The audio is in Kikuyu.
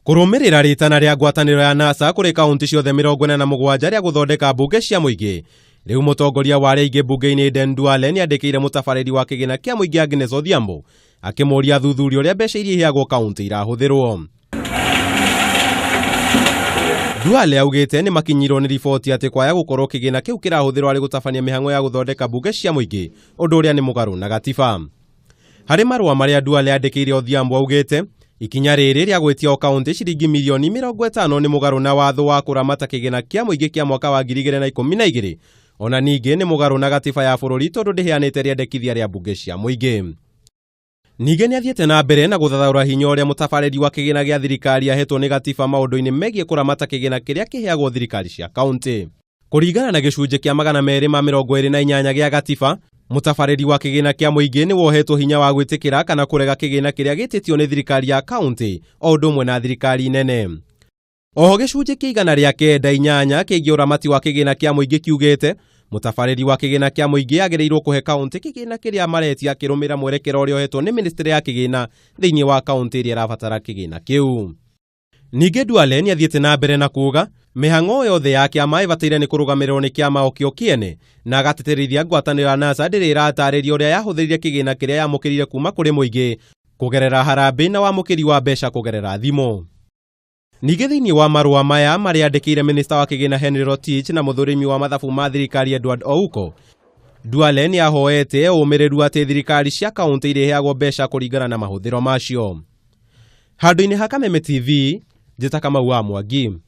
Kũrũmĩrĩra rĩtana rĩa ngwatanĩro ya NASA kũrĩ kaunti ciothe 47 rĩa gũthondeka mbunge cia mũingĩ. Rĩu mũtongoria wa arĩa aingĩ mbunge-inĩ Aden Duale nĩandĩkĩire mũtabarĩri wa kĩgĩna kĩa mũingĩ Agnes Odhiambo akĩmũria athuthurie ũrĩa mbeca iria iheagwo kaunti irahũthĩrwo. Duale augĩte nĩ makinyirwo nĩ riboti atĩ kwaya gũkorwo kĩgĩna kĩu kĩrahũthĩrwo arĩ gũtabania mĩhang'o ya gũthondeka mbunge cia mũingĩ, ũndũ ũrĩa nĩ mũgarũ na gatiba. Harĩ marũa marĩa Duale andĩkĩire Odhiambo augĩte ikinya rĩrĩ rĩa gwĩtia o kaunti ciringi mirioni 50 nĩ mũgarũ na watho wa kũramata kĩgĩna kĩa mũingĩ kĩa mwaka wa 2012, ona ningĩ nĩ mũgarũ na gatiba ya bũrũri tondũ ndĩheanĩte rĩendekithia rĩa mbunge cia mũingĩ. Ningĩ nĩathiĩte na mbere na gũthathaũra hinya ũrĩa mũtabarĩri wa kĩgĩna gĩa thirikari ahetwo nĩ gatiba maũndũ-inĩ megiĩ kũramata kĩgĩna kĩrĩa kĩheagwo thirikari cia kaunti. Kũringana na gĩcunjĩ kĩa 228 gĩa gatiba, mũtabarĩri wa kĩgĩna kĩa mũingĩ nĩ wohetwo hinya wa gwĩtĩkĩra kana kũrega kĩgĩna kĩrĩa gĩtĩtio nĩ thirikari ya kaunti o ũndũ ũmwe na thirikari nene. Oho gĩcunjĩ kĩa 198 kĩgiĩ ũramati wa kĩgĩna kĩa mũingĩ kiugĩte mũtabarĩri wa kĩgĩna kĩa mũingĩ agĩrĩirwo kũhe kaunti kĩgĩna kĩrĩa maretia akĩrũmĩrĩra mwerekera ũrĩa ũhetwo nĩ ministry ya kĩgĩna thĩinĩ wa kaunti ĩrĩa ĩrabatara kĩgĩna kĩu. Ningĩ Duale nĩathiĩte na mbere na kuuga mĩhang'o yothe ya kĩama ĩbataire nĩ kũrũgamĩrĩrwo nĩ kĩama o kĩo kĩene, na agatĩtĩrithia ngwatanĩro ya NASA ndĩrĩ ĩratarĩria ũrĩa yahũthĩrire kĩgĩna kĩrĩa yamũkĩrire kuma kũrĩ mũingĩ kũgerera harambĩ na wamũkĩri wa mbeca kũgerera thimũ. Ningĩ thĩinĩ wa marũa maya marĩa andĩkĩire minista wa kĩgĩna Henry Rotich na mũthũrimi wa mathabu ma thirikari Edward Ouko, Duale nĩ ahoete ũmĩrĩru atĩ thirikari cia kaunti irĩheagwo mbeca kũringana na mahũthĩro macio. Handũ-inĩ ha Kameme TV, njĩta Kamau wa Mwangi.